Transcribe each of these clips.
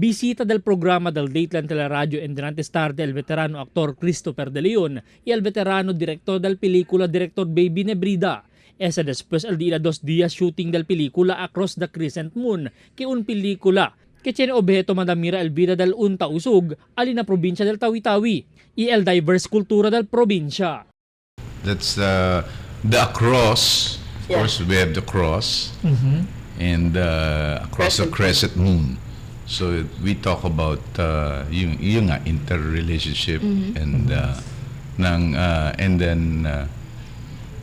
Visita del programa del Dateline Teleradio en Durante tarde el veterano actor Christopher De Leon y el veterano director del película, director Baby Nebrida. Esa después el día 2 días shooting del película Across the Crescent Moon, que un película que tiene objeto mandamira el vida del un tausug ali na probinsya del Tawi-Tawi y el diverse cultura del probinsya. That's the across. Of course, we have the cross and across the crescent moon. So we talk about yung nga interrelationship and ng and then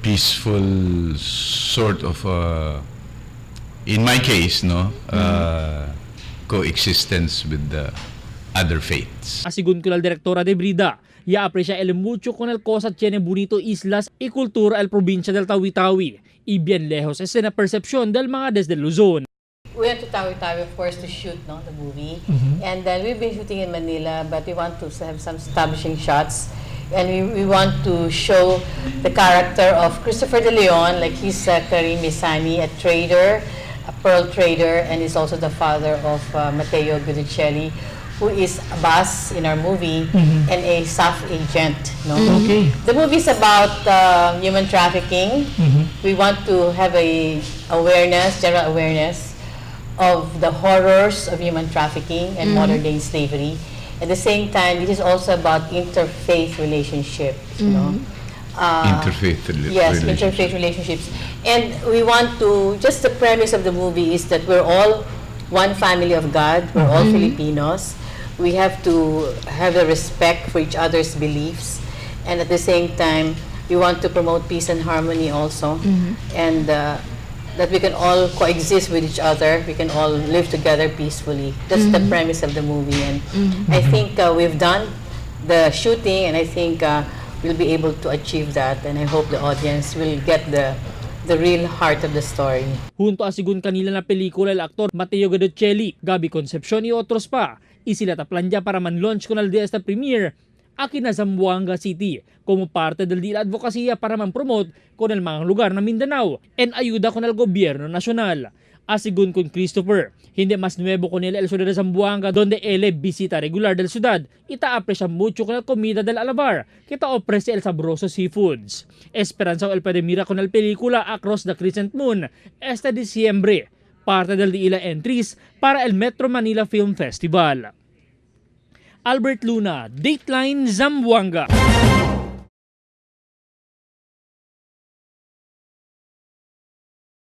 peaceful sort of, in my case, no, coexistence with the other faiths. Asigun con la directora Nebrida, ya aprecia el mucho con el cosa tiene bonito islas y cultura el probinsya del Tawi-Tawi y bien lejos es la percepción del mga desde Luzon. We went to Tawi-Tawi, of course, to shoot, no, the movie. And then we've been shooting in Manila, but we want to have some establishing shots. And we want to show the character of Christopher De Leon, like he's Karim Misani, a trader, a pearl trader, and is also the father of Matteo Guidicelli, who is Abbas in our movie and a SAF agent. No? The movie is about human trafficking. We want to have a awareness, general awareness of the horrors of human trafficking and modern day slavery. At the same time, this is also about interfaith relationships. Interfaith Yes, relationship. Interfaith relationships. And we want to, just the premise of the movie is that we're all one family of God, we're all Filipinos. We have to have a respect for each other's beliefs. And at the same time, we want to promote peace and harmony also. And that we can all coexist with each other, we can all live together peacefully. That's the premise of the movie. And I think we've done the shooting, and I think we'll be able to achieve that. And I hope the audience will get the real heart of the story. Junto a sigun kanila na pelikula el actor Matteo Guidicelli, Gabby Concepcion y otros pa. Y sila ta planya para man-launch con el día esta premiere aquí na Zamboanga City como parte del día advokasya para man-promote con el mga lugar na Mindanao en ayuda con el gobyerno nacional. Asigun con Christopher, hindi mas nuevo con él el ciudad de Zamboanga, donde él visita regular del ciudad y ta aprecia mucho con la comida del Alabar que ta ofrece el sabroso seafoods. Esperanza el puede mira con el película Across the Crescent Moon este diciembre, parte del Diila entries para el Metro Manila Film Festival. Albert Luna, Dateline Zamboanga.